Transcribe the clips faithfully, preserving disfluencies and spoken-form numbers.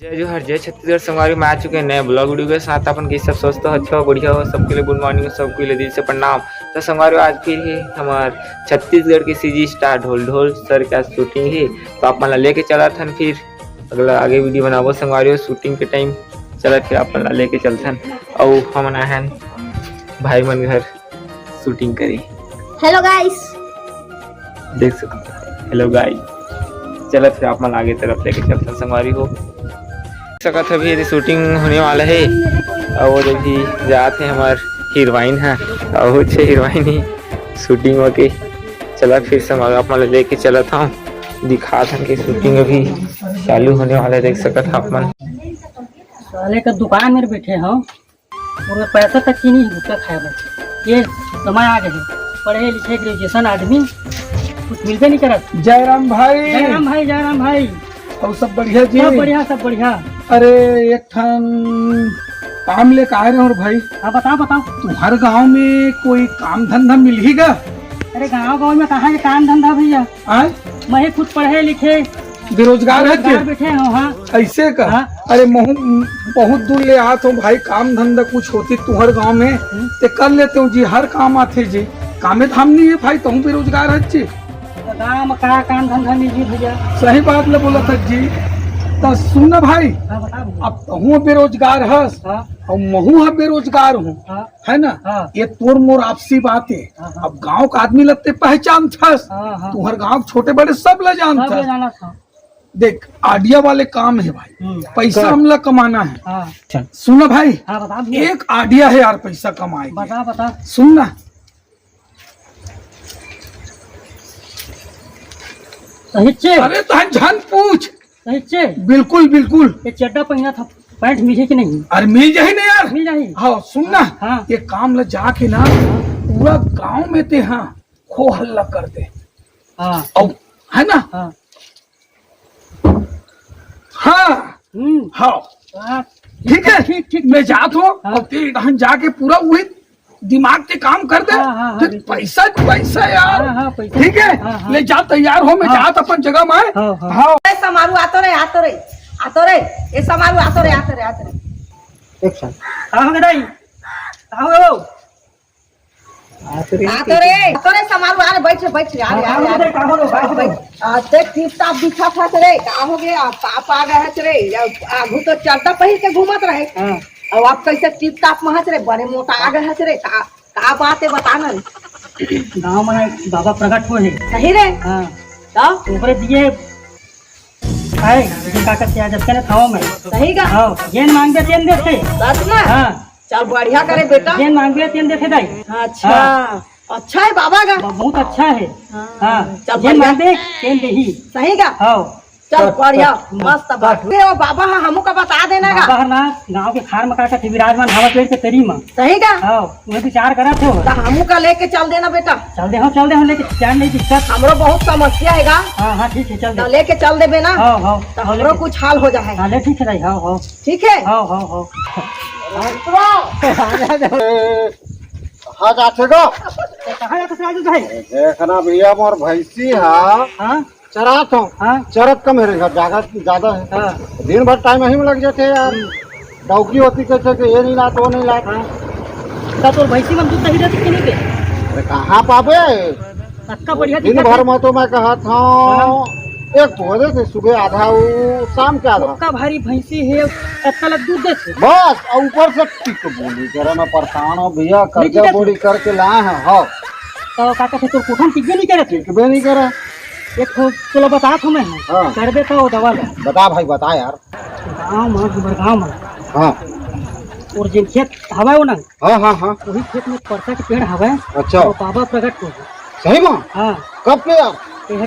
जय जोहार, जय छत्तीसगढ़। संगवारी, मैं आ चुके हैं नए ब्लॉग वीडियो के साथ। अपन के सब स्वस्थ हो, अच्छा हो, बढ़िया हो, सबके लिए गुड मॉर्निंग, सबके लिए दिल से प्रणाम। तो संगवारी, आज फिर ही हमार छत्तीसगढ़ के सीजी स्टार ढोल ढोल सर का शूटिंग है, तो आप मन ला लेके चलत हन फिर अगला आगे वीडियो बनाबो संगवारी हो। शूटिंग के टाइम चलत फिर आप मन ला लेके चलथन। अउ हमन आए हन भाई मन घर शूटिंग करे। हेलो गाइस, देख सकत, हेलो गाइस। चलत फिर आप मन आगे तरफ लेके चलथन संगवारी हो। सकत, अभी एदे शूटिंग होने वाला है और अभी जात है हमार हीरोइन है और छे हीरोइन ही शूटिंग होके। चलत फिर संगवारी आप मन लेके चलत हूँ, दिखात हन कि शूटिंग अभी चालू होने वाला है। देख सकत आप मन। साले का दुकान में बैठे हो और पैसा तक की नहीं, गुटखा खाए बर। ये समय आ गए, पढ़े लिखे ग्रेजुएशन आदमी, कुछ मिलबे नहीं करत। जयराम भाई। जयराम भाई, जयराम भाई। और सब बढ़िया जी? सब बढ़िया, सब बढ़िया। अरे, एक ठन काम लेके आए रहे और भाई। हाँ, बताओ, बताओ। तुम्हारे गांव में कोई काम धंधा मिलही गा? अरे, गांव गांव में कहाँ के काम धंधा भैया? आय? मैं ही खुद पढ़े लिखे बेरोजगार है बेरोजगार के? बैठे हो, हाँ। ऐसे का? हाँ। अरे, महू बहुत दूर ले आत हो भाई, काम धंधा कुछ होती तुहर गांव में, हम्म। ते कर लेते हो जी, हर काम आथे जी। कामे धाम नहीं है भाई, तुम बेरोजगार है जी। तो गांव में का काम धंधा नहीं जी भैया? सही बात ले बोला था जी। तो सुन ना भाई, हाँ, बता भैया। अब तहूँ बेरोजगार हस हाँ। और महू ह बेरोजगार हूँ, हाँ। है ना? हाँ। ये तोर मोर आपसी बात है। हाँ, हाँ। अब गांव का आदमी लगते पहचान थस, हाँ, हाँ। तुहर गांव छोटे बड़े सब ला जान सब थस। ले जाना था। देख, आइडिया वाले काम है भाई, हम्म। पैसा कर। हमला कमाना है। हाँ। सुन ना भाई, हाँ, बता भैया। एक आइडिया है यार पैसा कमाए के। बता, बता। सुन ना। सही चे? अरे तहन झन पूछ। सही चे? बिल्कुल, बिल्कुल। ये चड्डा पहना था, पैंट मिले कि नहीं? अरे मिल जाही ना यार। मिल जाही। हाँ, सुन ना, हाँ। ये काम ला जाके ना पूरा गांव में ते हाँ हो हल्ला कर दे। हाँ। और, है ना? हाँ। हाँ। हम्म। हाँ। हाँ। ठीक है? ठीक, ठीक, मैं जात हूँ हाँ। और तेरे यहाँ जाके पूरा वही दिमाग के काम कर दे। हाँ, हाँ, हाँ, फिर बिल्कुल। पैसा, पैसा यार। हाँ, हाँ, पैसा। ठीक है? हाँ, हाँ। ले जा, तैयार हो, मैं हाँ। जात अपन जगह में। हाँ, हाँ। हाँ। ए समारू, आतो रे, आतो रे, आतो रे, ए समारू, आतो रे, आतो रे, आतो रे। एक साथ। का हो गए दाई? का हो गए हो? आतो रे, आतो रे, आतो रे समारू, आ रे, बैठ रे, बैठ रे, आ रे, हाँ, आ रे, आ रे। का हो गए, का हो गए? बैठ। आ, ते टिप टाप दिखत हस रे, का हो गया? पाप आ गए हस रे, आगू तो चड्डा पहिर के घूमत रहे। हाँ। अब आप कैसे टिप टाप महच रे, बड़े मोटा आ गए हस रे, का, का बात है बता ना रे। गाँव में बाबा प्रकट हुए हैं। सही रे? हाँ। तो? ऊपर दिए आए, ये का करते आज अपने थावा में। सही का? हाँ, जेन मांगबे तेन देथे। सच में? हाँ। चल बढ़िया करे बेटा। जेन मांगबे तेन देथे दाई। अच्छा। हाँ। अच्छा है बाबा का। ब-, बहुत अच्छा है। हाँ। हाँ। चल जेन बढ़िया। मांगबे तेन देही। सही का? हाँ। चल, चल, बढ़िया, चल, मस्त चल। बात। ए, ओ बाबा, हाँ, हमू का बता देना गा। बाबा हर ना, गाँव के खार में का कथे, विराजमान हवा पेड़ के तरी में। सही का? हाँ, उहे विचार करत हो। तो हमू का लेके चल देना बेटा। चल दे हो, चल दे हो, लेके चल, नहीं दिक्कत। हमरो बहुत समस्या है गा। हाँ, हाँ, ठीक है, चल दे। तो लेके चल देबे ना। हाँ, हाँ, तो हाँ, हमरो लेके। कुछ हाल हो जाए। हाँ, ले, ठीक है, हाँ, हाँ। ठीक है? हाँ, हाँ, हाँ। हाँ, जाथे गो। कहाँ जाथे राजू भाई? देखना भैया, मोर भैंसी हा। हाँ? चरात हूँ। हाँ। चरत कम है रे, जादा, जादा है। हाँ। दिन भर टाइम यही में लग जाते यार। डौकी होती कहते कि ये नहीं लात, वो नहीं लात। हाँ। तो तोर भैंसी मन दूध दही देती कि नहीं दे? अरे कहाँ पाबे? अतका बढ़िया दिन दिखत भर है। में तो मैं कहत हूँ, हाँ। एक तो होते थे सुबह आधा, वो शाम के आधा। अतका भारी भैंसी है, अतका लग दूध देते। बस, और ऊपर से टिक बोली करे, मैं परेशान हूँ भैया, नहीं कर्जा दिखत बोली है। करके लाए हैं, हाँ। तो का कहते तोर कोठा में टिकबे नहीं करे? टिकबे नहीं करे। एक ठो तोला बतात हूँ मैं, हाँ। कर देता वो दवा ला। बता भाई, बता यार। गाँव में, हमर गाँव में। हाँ। और जिन खेत हवा हो ना, हाँ, हाँ, हाँ। वही खेत में परसा के पेड़ हवा। अच्छा। तो बाबा प्रकट हो गए। सही में? हाँ। कब के यार? ये हर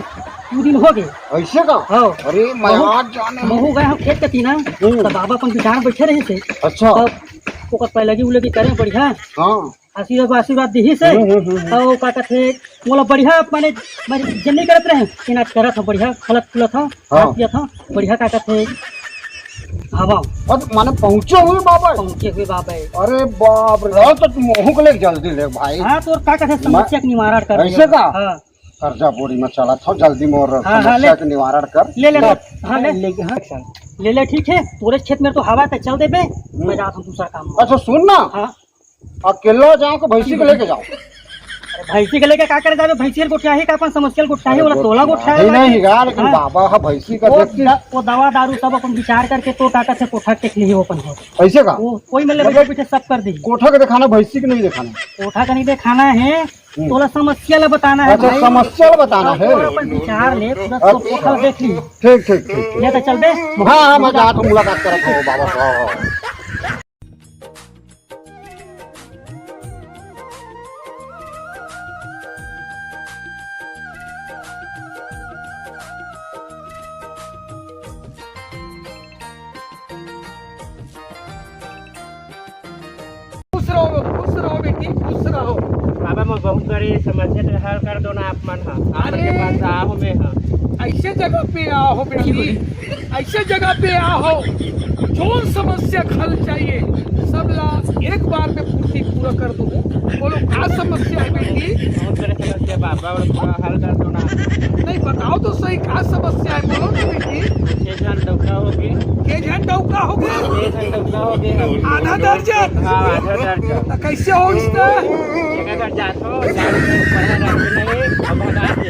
दू दिन हो गए। ऐसे का? हाँ। अरे, मैं महू, आज जाने महू गए हम खेत के तीना, हम्म। तो बाबा अपन बिचार बैठे रहे थे। अच्छा। तब ओकर पैलगी उलगी करे बढ़िया। हाँ। आशीर्वाद, आशीर्वाद दिही से, हम्म, हम्म, हम्म, हम्म। तो का कथे, मोला बढ़िया, माने, माने, जे नहीं करत रहे, इनाज करत हो, बढ़िया, खलत खुलत हो, हाँ। खात पियत हो, बढ़िया, का कथे, हवा। अब माने पहुँचे हुए बाबा? पहुँचे हुए बाबा। अरे बाप रे, तो तुम मोहू को ले जल्दी ले भाई। हाँ, तो और का कथे, मैं समस्या के निवारण कर ऐसे दिया। का? हाँ। कर्जा बोरी में चलत हो, जल्दी मोर हाँ, हाँ, समस्या ले। के निवारण कर। ले, ले, ले। हाँ, ले। ले, हाँ। ले ले, ठीक है, तोरे खेत में तो हवा है, चल देबे, मैं जात हूँ दूसरा काम में। अच्छा सुन ना, हाँ। अकेला जाओ कि भैंसी के लेके जाओ? अरे भैंसी के लेके का करे जाबे? भैंसी के गोठियाही का अपन समस्या ल गोठियाही वाला तोला गोठियाही नहीं, वाला नहीं गा, लेकिन हाँ। बाबा हा भैंसी का वो देखती। द-, वो दवा दारू सब अपन विचार करके तो ताकत से कोठा टेक लिही अपन हो। ऐसे का? वो कोई मतलब बैठे पीछे सब कर दी। कोठा के दिखाना, भैंसी के नहीं दिखाना। कोठा का नहीं दिखाना है, हम्म। तोला समस्या ला बताना है अच्छा, भाई। समस्या ला बताना है। तोला अपन विचार ले, पूरा अच्छा। तो कोठा देख ली। ठीक, ठीक, ठीक, ठीक। ले तो चल बे। हाँ, हाँ, मैं जात हूँ, मुलाकात करत हूँ बाबा से। हाँ, हाँ। खुश रहो, खुश रहो बेटी, खुश रहो। बाबा, मैं बहुत बड़ी समस्या के हल कर दो ना आप मन हा। आप मन के अरे। पास आहो मैं हा। ऐसे जगह पे आओ बेटी, ऐसे जगह पे आओ, जो समस्या हल चाहिए, सब ला एक बार में पूर्ति पूरा कर दूँ। बोलो, का समस्या है बेटी? बहुत बड़ी समस्या बाबा, और थोड़ा हल कर दो ना। नहीं, बताओ तो सही, का समस्या है, बोलो ना बेटी। छह झन डौका हो गे। छह झन डौका हो गे? छह झन डौका हो गे। आधा दर्जन? हाँ, आधा दर्जन। तो कैसे हो इस तरह? एक अगर जात हो, जात हो, पहले रखते नहीं, अब भगा दे।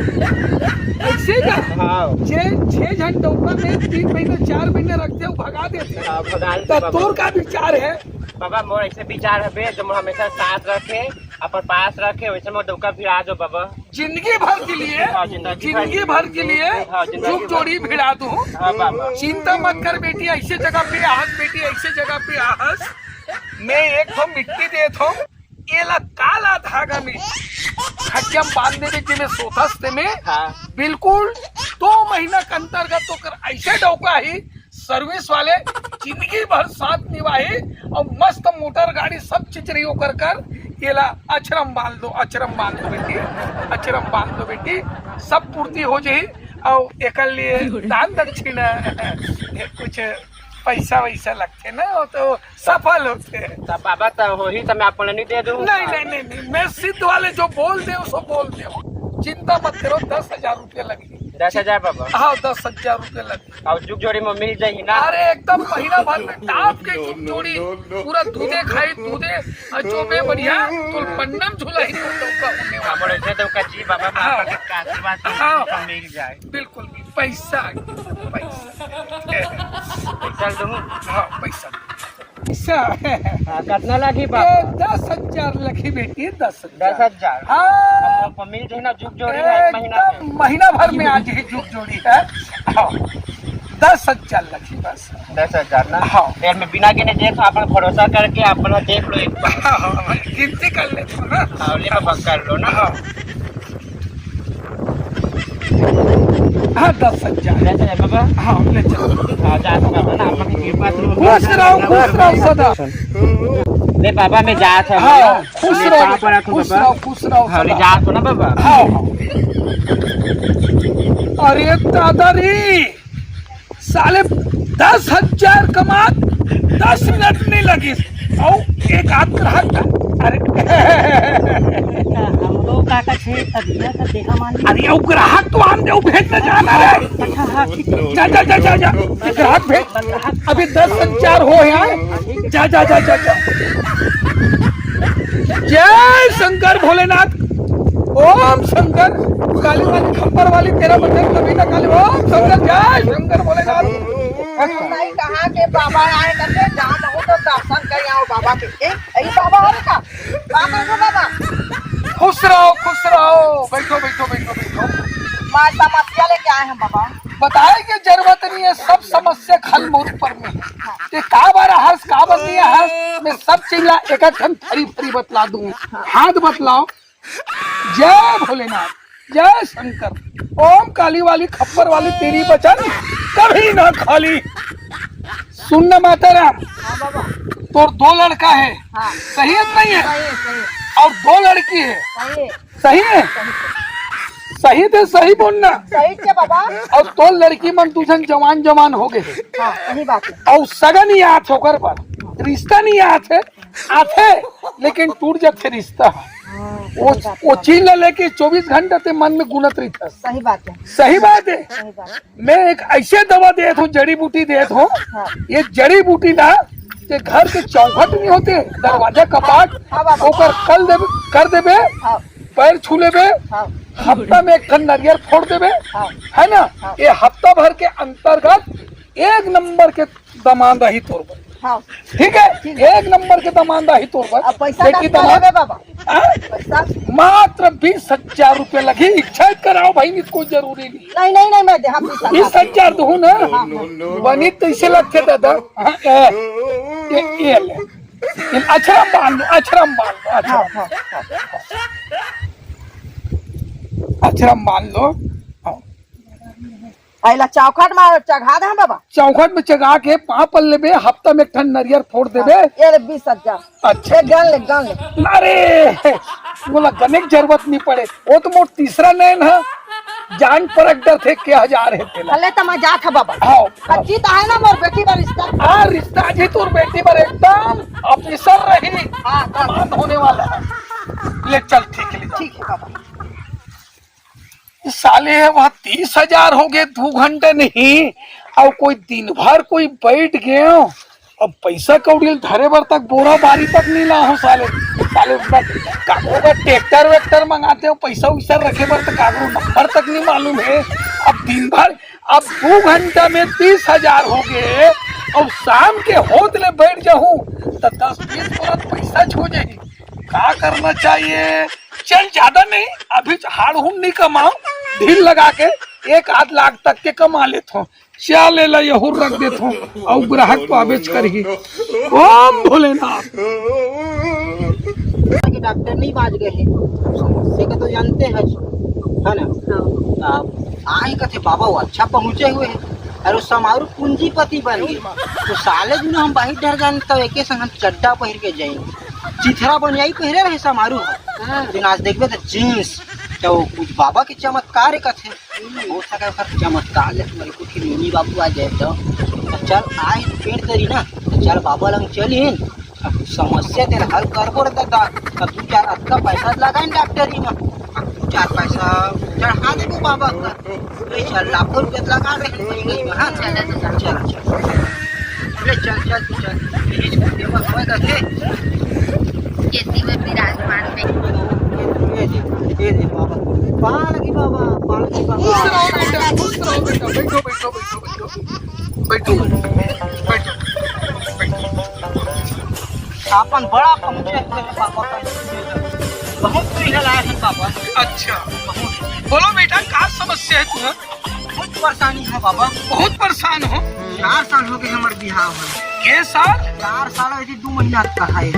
ऐसे का? हाँ। छह, छह झन डौका में तीन महीने, चार महीने रखते हो, भगा देते। हाँ, भगा देते तो बाबा। तोर का विचार है? बाबा, मोर ऐसे विचार है बे, जो मोर हमेशा साथ रखे, अपन पास रखे, वैसे मोर डौका फिर आ जाओ बाबा। जिंदगी भर के लिए, हाँ, जिंदगी भर जिंदगी भर के लिए हाँ, जिंदगी जुग भर। जोड़ी भिड़ा दूं। हाँ, बाबा। चिंता मत कर बेटी, ऐसे जगह पे आहस बेटी, ऐसे जगह पे आहस। मैं एक ठो मिट्टी देत हूँ, एला काला धागा में खटिया में बांध देबे, जेमे सोथस तेमे। हाँ। बिल्कुल दो महीना के अंतर्गत ओकर ऐसे डौका ही सर्विस वाले जिंदगी भर साथ निभाही और मस्त मोटर गाड़ी सब चीज रही ओकर कर। एला अछरम बांध दो, अछरम बांध दो बेटी, अछरम बांध दो बेटी, सब पूर्ति हो जाही। और एकर लिए दान दक्षिणा कुछ पैसा वैसा लगथे ना, वो तो सफल होथे। तब बाबा, त होही त मैं आप मन ला नहीं दे दूँ। नहीं, नहीं, नहीं, नहीं, मैं सिद्ध वाले जो बोल दे, सो बोल दे। चिंता मत करो, दस हजार रुपया लगही। दस हजार बाबा? हाँ, दस हजार रुपया लगही। और जुग जोड़ी में मिल जाही ना? अरे, एकदम महीना भर में टाप के जुग जोड़ी, पूरा दूधे खाई, दूधे, और जो बे बढ़िया, तो पन्नम झूला ही तो डौका होने वाला। हमर ऐसे डौका जी बाबा, हाँ। आपका आशीर्वाद से हाँ। मिल जाए। बिल्कुल, पैसा, पैसा। पैसा दूँ? हाँ, पैसा। पैसा। हाँ, कितना लगी बाबा? ये दस हजार लगी बेटी, दस हजार। दस हजार? हाँ। हम लोग को मिल जाए ना, जुग जोड़ी है, एक महीना एकदम में। महीना भर में आज ही जुग जोड़ी है। हाँ। दस हजार लगी बस। दस हजार ना? हाँ। फिर मैं बिना गिने देख, आप भरोसा करके आप लोग देख लो एक बार। हाँ, हाँ, हाँ, गिनती कर ले तू ना। हाँ, ले बाबा, कर लो ना। हाँ। हाँ, दस हजार। ले चले बाबा। हाँ, ले चलो। हाँ, जा तो बाबा ना, आपकी कृपा से खुश रहो, खुश रहो सदा। ले बाबा, मैं जात हूँ हाँ, बाबा। खुश ले रहो, पाँव पड़ा तू खुश बाबा। रहो, खुश रहो हाँ, ले सदा। जात हूँ ना बाबा। हाँ, हाँ। अरे दादा रे, साले दस हजार कमात दस मिनट नहीं लगिस। अउ एक आध ग्राहक का, अरे। हम लोग का, का छे, तब यह सब देखा मान। अरे, वो ग्राहक तो आन दे, वो भेज ना जाना रे। अच्छा, हाँ, ठीक है। जा, जा, जा, जा, जा। ग्राहक भेज। अभी दस हजार हो यार। जा, जा, जा, जा, जा। जय शंकर भोलेनाथ। ओम शंकर, काली वाली, खप्पर वाली, तेरा बचन कभी ना खाली। ओम शंकर, जय शंकर भोलेनाथ। नहीं, कहाँ के बाबा आए करके, जहाँ बहुत तो दर्शन कर आओ बाबा के। ए, यही बाबा हो का? बाबा को बाबा। खुश रहो, खुश रहो। बैठो, बैठो, बैठो, बैठो। मैं समस्या लेके आए हैं बाबा। बताए के जरूरत नहीं है, सब समस्या हल मोर ऊपर में है। ते का बार हंस, का बंदी हंस, मैं सब चिल्ला एक ठन फरी फरी बतला दूंगा। हाथ बतलाओ। जय भोलेनाथ, जय शंकर। ओम काली वाली, खप्पर वाली, तेरी बचन कभी ना खाली। सुन ना माता राम, हाँ बाबा। तोर दो लड़का है, हाँ। सही है कि नहीं है? सही है, सही है। और दो लड़की है, सही है। सही है? सही है। सही थे, सही बोलना। सही थे बाबा। और तोर लड़की मन दू झन जवान जवान हो गए। हाँ, सही बात है। और सगा नहीं आत है ओकर बर, रिश्ता नहीं आत है, आथे, लेकिन टूट जाथे रिश्ता। वो वो चीज ला लेके चौबीस घंटा ते मन में गुनत रहिथस। सही बात है। सही बात है। सही बात है। मैं एक ऐसे दवा देत हूँ, जड़ी बूटी देत हूँ। हाँ। ये जड़ी बूटी ला ते घर के चौखट नहीं होते, दरवाजा कपाट, हाँ बाबा। ओकर कल देबे, कर देबे, हाँ। पैर छू लेबे, हाँ। हफ्ता में एक ठन नरियर फोड़ देबे, हाँ। है ना? हाँ। ये हफ्ता भर के अंतर्गत एक नंबर के दमांद आही तोर बर। हाँ। ठीक है, ठीक है। एक नंबर के दमांद आही तोर बर। अब पैसा बेटी का दमांद। लेबे बाबा? हाँ? पैसा? मात्र बीस हजार रुपया लगही। इच्छा कराओ भाई, नहीं तो कोई जरूरी नहीं। नहीं, नहीं, नहीं, मैं दे, हम बीस हजार। बीस हजार दूँ ना। हाँ, हाँ। बनी तैसे लगथे दादा। हाँ, ए, ए, ए ले। इन अक्षरम बांध लो, अक्षरम बांध लो, अक्षरम। हाँ, हाँ, हाँ। अक्षरम बांध लो। हाँ। अइला चौखट में चघा दे बाबा। चौखट में चघा के पाँव पल लेबे, हफ्ता में एक ठन नरियर फोड़ देबे। हाँ, ये ले बीस हजार। अच्छा। ये गन ले, गन ले। अरे, बोला गने के जरूरत नहीं पड़े। वो तो मोर तीसरा नैन है। जान परक डरथे के हजार है तेला। अले त मैं जात ह बाबा। हाँ, हाँ। अच्छी तो है ना मोर बेटी बर रिश्ता। आ, रिश्ता जी तोर बेटी बर एकदम ऑफिसर रही। हाँ, हाँ। मान होने वाला है। ले चल, ठीक है, ले चल। ठीक है बाबा। साले, वहाँ तीस हजार हो गए, दू घंटा नहीं, अउ कोई दिन भर कोई बैठ गए, अब पैसा कौड़ी ल धरे बर तक बोरा बारी तक नहीं ला हो साले। साले, काकरो का ट्रैक्टर वैक्टर मंगाते हो, पैसा वैसा रखे बर, तो काकरो नंबर तक नहीं मालूम है। अब दिन भर, अब दू घंटा में तीस हजार हो गए, अब शाम के होत ले बैठ जाहूँ, तो दस बीस बोरा पैसा छो जाही। का करना चाहिए? चल, ज्यादा नहीं, अभी हाड़ हुन नहीं कमाओ, ढील लगा के एक आध लाख तक के कमा लेत हो। चल, एला यहू रख देत हो, अउ ग्राहक तो आबेच करही। ओम भोलेनाथ। के डॉक्टर नहीं बाज गए हैं, समस्या का तो जानते हैं, है ना? हाँ। अब आए कथे बाबा, वो अच्छा पहुँचे हुए हैं, अउ वो समारू पूंजीपति बन गए। तो साले जुनो हम बाहिर डर जाने, तो एके संग हम चड्डा पहिर के जाएंगे। चिथरा बनियाई पहिरे रहे समारू ह। हाँ। लेकिन आज देखबे त जींस, त वो कुछ बाबा के चमत्कार हे कथे। हो सके ओकर चमत्कार ले तुम्हारे कुछ मिनी बाबू आ जाए तो। त चल, आज पेट करी ना, त चल बाबा लंग चलिन। अब समस्या तेरा हल करबो रे दादा। अब दू चार अतका पैसा लगाइन डॉक्टरी में, अब दू चार पैसा चढ़ा देबो बाबा का। ले चल, लाखों रुपया लगा रहे हैं, हाँ? चल, चल, चल। ले चल, चल, तू चल। यही छोड़ दे, बस, होए करके। खेती में विराजमान में। ये दे, ये दे, बाबा। पालकी बाबा, पालकी बाबा। खुश रहो बेटा, खुश रहो बेटा। बैठो, बैठो, बैठो, बैठो। बैठो, बैठो, बैठो। अपन बड़ा पहुंचे हुए हैं बाबा का। बहुत पीढ़ा लाए हैं बाबा। अच्छा। बहुत। बोलो बेटा, का समस्या है तुम्हारा? बहुत परेशानी है बाबा। बहुत परेशान हो? चार साल हो गए हमारे बिहाव है। के साल? चार साल है जी, दो महीना का है।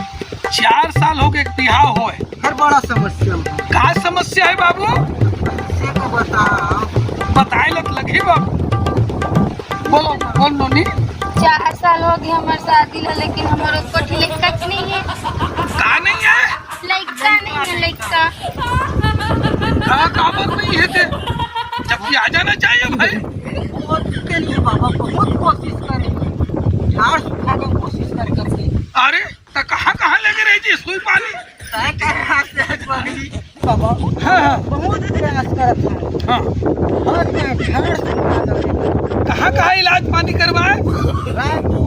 चार साल हो गए बिहाव होए। हर बड़ा समस्या है। का समस्या है बाबू? से को बताओ। बताए लत लगी बाबू। बोलो, बोल नोनी। चार साल हो गए हमारे शादी ला, लेकिन हमारे ऊपर लड़का नहीं है। का नहीं है? लइका नहीं है, लइका। हाँ, काबर नहीं है ते? जबकि आ जाना चाहिए भाई। बहुत के लिए बाबा, बहुत कोशिश करे, झाड़ सुखा के कोशिश कर करके। अरे, त कहाँ कहाँ लेके रही थी सुई पानी? तय कर रहा है पगली। बाबा, हाँ, हाँ। बहुत प्रयास करत हन। हाँ। और मैं झाड़ से मांग रहे। कहाँ कहाँ इलाज पानी करवाए? रायपुर।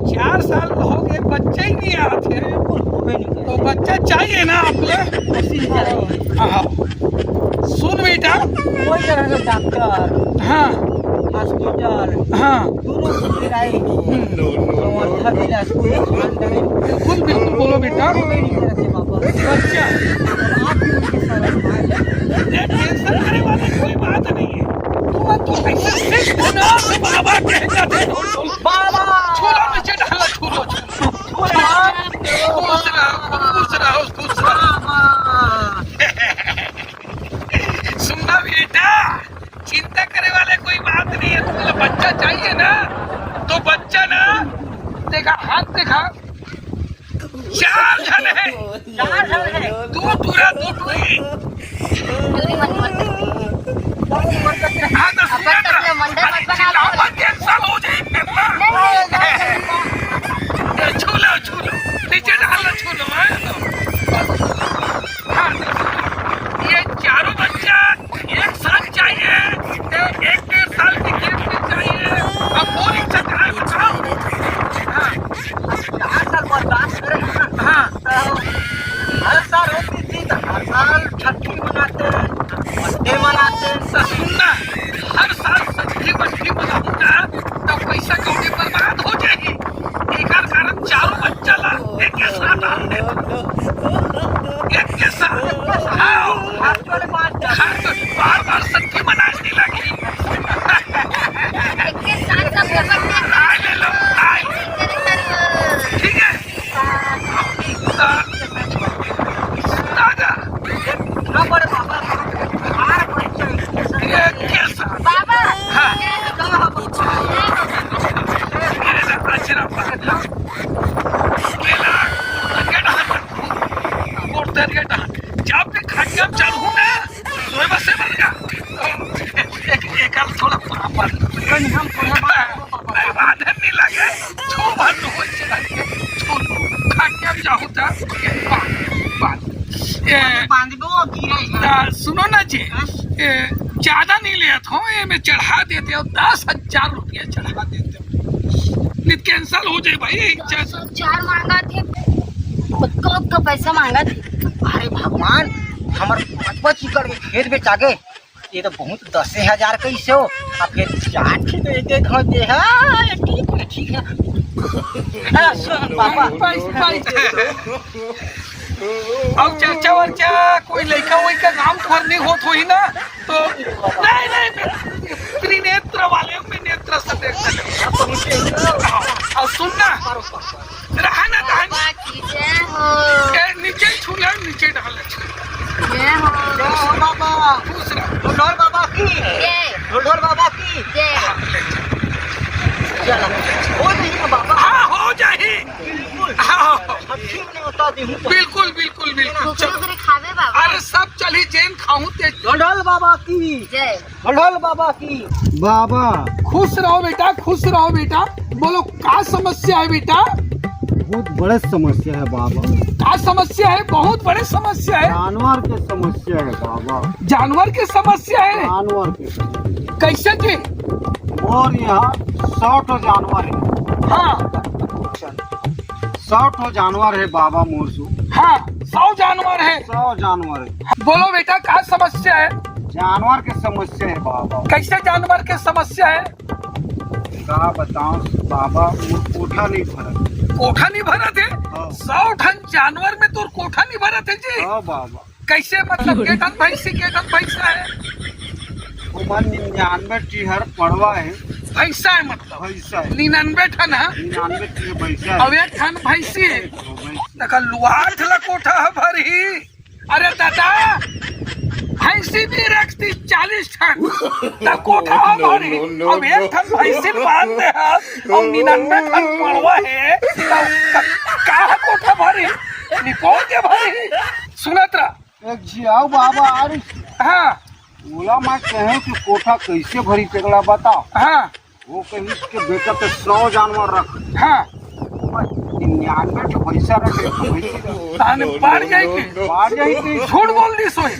चार साल हो गए, बच्चा ही नहीं आत है। तो बच्चा चाहिए ना आप लोग? हाँ, हाँ। सुन बेटा। कोई तरह का डॉक्टर, हाँ। हॉस्पिटल, हाँ। दोनों सुविधाएं। हम्म। समर्थन मिला, कोई ध्यान देने बिल्कुल, बिल्कुल बोलो बेटा। कोई नहीं करते बाबा। बच्चा। आप भी उनके साथ भाई। ये टेंशन करे वाली कोई बात नहीं है। तुम तो ऐसे सिद्धनाथ बाबा कहना थे। बाबा। छोड़ो नीचे डालो, छोड़ो, छोड़ो। खुश रहो, खुश रहो, खुश रहो। सुनना बेटा, चिंता करे वाले कोई बात नहीं है। तुमला बच्चा चाहिए ना, तो बच्चा ना, देखा, हाथ देखा, चार झन है। चार झन है। दू टूरा, दू टूरी। जल्दी मत, मत। हाँ, तो सुना ना। अब तक ले मंडे मत बना लो। चिल्लाओ मत, cancel हो जाए फिर ना। नहीं, नहीं, नहीं। ए, छू लो, छू लो। नीचे डाल लो, छू लो, हाँ, लो। हाँ, तो सुनो। ये चारों बच्चा एक साथ चाहिए, तो एक डेढ़ साल की gap में चाहिए। अब बोरिंग चल रहा है, बताओ। हाँ। चार साल बाद बात करें ना। हाँ। तो हर साल होती थी, तो हर साल छठी मनाते हैं, बर्थडे मनाते हैं। तो सुनना, हर साल छठी बर्थडे मनाऊंगा, तो पैसा कौड़ी बर्बाद हो जाएगी। एकर कारण चारों बच्चा ला एक के साथ आते हैं। एक के साथ। हाँ। हाँ, तो बार बार छठी मनाए नहीं लगी। एक के साथ सब बर्थडे। आए ले लो, आए। ठीक है। बाबा। हाँ। जब भी खटिया में चढ़ू ना, सोए बसे बन का। एक, एक आध थोड़ा पापड़। हम थोड़ा नहीं, बांधे नहीं लगे। छू भर तो होई से लगे। छू लो। खटिया में जाहू त, बांध, बांध। ए, बांधबो गिरे है। आ, सुनो ना जी, हाँ? ए, ज्यादा नहीं लेत हो, ये में चढ़ा देते हो, दस हजार रुपया चढ़ा देते हो। नहीं तो cancel हो जाए भाई। दस हजार मांगा थे, कब का पैसा मांगा थे? अरे भगवान, हमर पाँच पाँच एकड़ के खेत बेचा गे, ये तो बहुत, दसे हजार कैसे हो? अब फिर जात ही तो एक एक हो दे, हाँ, ठीक है, ठीक है। हाँ, सुन बाबा। पैसा, पैसा। अब चर्चा वर्चा कोई लइका वइका नाम पर नहीं होत होही ना, तो नहीं, नहीं, त्रिनेत्र वाले में नेत्र से देख सकते। अब सुनना, रहा ना, बाबा की जय हो। ए, नीचे छू ले, नीचे डाल ले। जय हो। जय हो बाबा। खुश रहो। ढोल बाबा की। जय। ढोल बाबा की। जय। चला। हो जाही ना बाबा। हाँ, हो जाही। बिल्कुल। हाँ। अच्छी बने बता दी हूँ। बिल्कुल, बिल्कुल, बिल्कुल। कुकरी, चलो। कुकरी खावे बाबा। अरे सब चली, जेन खाऊं ते। ढोल बाबा की। जय। ढोल बाबा की। बाबा। खुश रहो बेटा, खुश रहो बेटा। बोलो, का समस्या है बेटा? बहुत बड़े समस्या है बाबा। का समस्या है? बहुत बड़े समस्या है। जानवर के समस्या है बाबा। जानवर के समस्या है? जानवर के समस्या। कैसे जी? मोर यहाँ सौ ठो जानवर है। हाँ। सौ ठो जानवर है बाबा मोर सु। हाँ, सौ जानवर है। सौ जानवर है। बोलो बेटा, का समस्या है? जानवर के समस्या है बाबा। कैसे जानवर के समस्या है? का बताओ बाबा, वो कोठा नहीं भरत। कोठा नहीं भरत है? हाँ। सौ ठन जानवर में तोर कोठा नहीं भरत है जी? हाँ बाबा। कैसे, मतलब, के ठन भैंसी, के ठन भैंसा है? ओमन निन्यानवे टीहर पड़वा है। भैंसा है मतलब? भैंसा है। निन्यानवे ठन है? निन्यानवे टीहर भैंसा है। अब एक ठन भैंसी है। हाँ, भैंसी। देखा, लुआठ ला कोठा है भरही। अरे दादा, भैंसी भी रखती चालीस ठन, त कोठा भरही। अब एक ठन भैंसी बांध दे हस, अउ निन्यानवे ठन पड़वा है, त का कोठा भरही? निपोर के भरही। सुनत रह। एक जी आओ बाबा, अरे हाँ। ओला मैं कहे कि कोठा कैसे भरी, तेला बताओ। हाँ। वो कहिस के बेटा ते सौ जानवर रख। हाँ। निन्यानवे ठो भैंसा रख, एक भैंसी रख। ताने बाढ़ जाई के? बाढ़ जाई के? झूठ बोल दिस होई।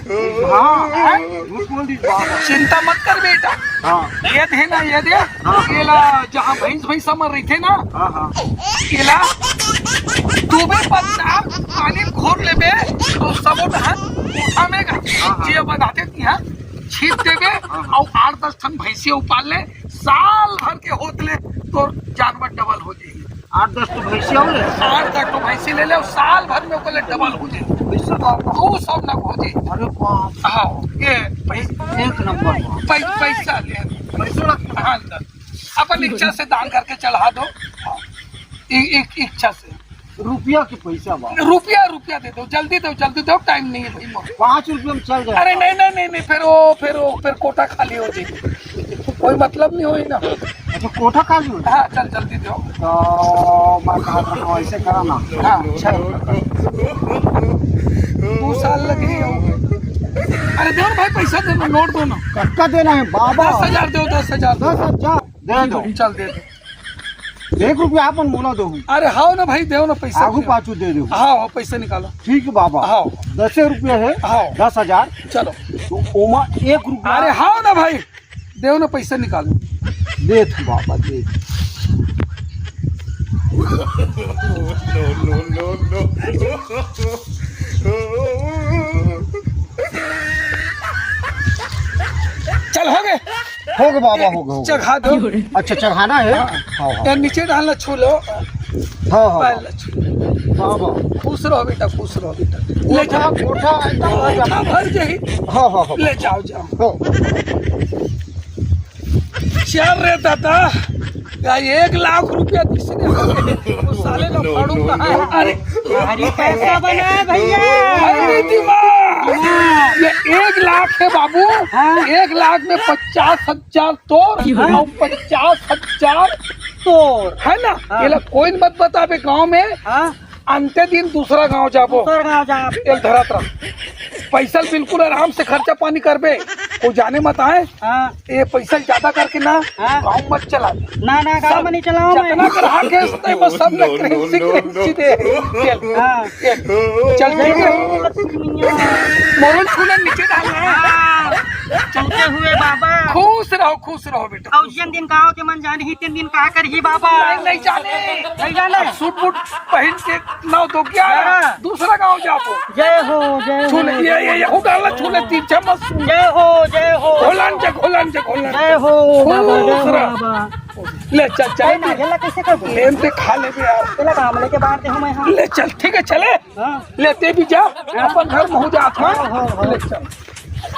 हाँ, हाँ? झूठ बोल दिस बाबा। चिंता मत कर बेटा। हाँ। ये दे ना, ये दे। हाँ। एला जहाँ भैंस, भैंसा मन रहिथे ना, हाँ, हाँ। एला तू भी पत्ता पानी घोर लेबे, तो सबो डहर उठावेगा। हाँ, हाँ। जे बनाते तिहाँ छीट देबे, हाँ, हाँ। अउ आठ दस ठन भैंसिया उपाल ले, साल भर के होत ले तोर जानवर डबल हो जाही। आठ दस ठो भैंसिया हो ले? आठ दस ठो भैंसी ले ले, साल भर में ओकर ले डबल हो जाही। कैसे बाबा? दो सौ नग हो जाही। अरे बाप। हाँ, ये पैसा। एक नंबर बाबा। पै-, पैसा ले। पैसा लगता है? हाँ, ले। अपन इच्छा से दान करके चढ़ा दो। हाँ। इ-, इ-, इच्छा से। रुपया के पैसा बा। रुपया, रुपया दे दो, जल्दी दो, जल्दी दो, टाइम नहीं है भाई, मोर। पाँच रुपया में चल जाए। अरे नहीं, नहीं, नहीं, नहीं, फिर वो, फिर वो, फिर कोठा खाली हो जाए, कोई मतलब नहीं होई ना। अच्छा, कोठा खाली हो जाए? हाँ, चल जल्दी दो। तो मैं कहा था, हाँ, ऐसे करा ना। हाँ, चल। दो साल लगे ही होंगे। अरे देव ना भाई, पैसा दे ना, नोट दो ना। कतका देना हे बाबा? दस हजार देव, दस हजार। दस हजार दे दो। चल दे दे। एक रुपया अपन मोला दो। अरे हाव ना भाई, देव ना पैसा आगू दे। पाछू दे दो। हाव, हाव, पैसा निकालो। ठीक हे बाबा। हाव। दसे रुपया हे। हाव। दस हजार। चलो। तो ओमा एक रुपया। अरे हाव ना भाई, देव ना पैसा निकालो। दे तू बाबा, दे। चल, हो गए। हो गए बाबा, हो गए, हो गए। चढ़ा दो। अच्छा, चढ़ाना हे? हाँ। हाँ, हाँ। यार, नीचे डालना, छू लो। हाँ, हाँ। पैर ला छू लो। बाबा। खुश रहो बेटा, खुश रहो बेटा। ले कोठा, जाओ। कोठा, एकदम कोठा भर जाही। हाँ, हाँ, हाँ। ले जाओ, जाओ। हाँ। चल रे दादा, या एक लाख रुपया किसी ने, वो साले ना फाड़ूंगा। अरे, अरे, पैसा बना है भैया। अरे दिमाग, ये एक लाख हे बाबू। हाँ। एक लाख में पचास हजार तोर, हाँ। अउ पचास हजार तोर, है ना? हाँ। ये ला कोई मत बताबे गाँव में। हाँ। अंते दिन दूसरा गाँव जाबो। दूसरा गाँव जाब। एल धरत रह। पैसा बिल्कुल आराम से खर्चा पानी करबे, कोई जाने मत आए। हाँ। ये पैसा ज्यादा करके ना, हाँ। गाँव मत चला। ना, ना, गाँव सब में नहीं चलाओ मैं। जितना ग्राहक है, उतने में सब में करेंसी, करेंसी दे। चल, हाँ। चल, चल, ठीक है। लक्ष्मी मैया। मोरन छूना नीचे डालना है। हाँ। चलते हुए बाबा। खुश रहो, खुश रहो बेटा। अउ जिन दिन गाँव के मन जाने ही, तीन दिन का करही बाबा। नहीं, नहीं जाने। नहीं जाने। अब सूट बूट पहन के नौ दो ग्यारह, हाँ। दूसरा गाँव जाबो। जय हो, जय हो। छू ले, ये, ये, ये, हो डाला, छू ले, तीन छह मत छू। जय हो, जय हो। घोलन जा, घोलन जा, घोलन जा। जय हो, बाबा, जय हो, दूसरा। बाबा। ले चल, चल। ए, नारियल ला कैसे करबो? लेन ते खा लेबे यार। तेला काम लेके बांट दे हूँ मैं, हाँ। ले चल, ठीक है, चले। हाँ। लेते भी जा, हाँ। अपन घर महू जात, हाँ। हाँ, हाँ, हाँ। ले चल।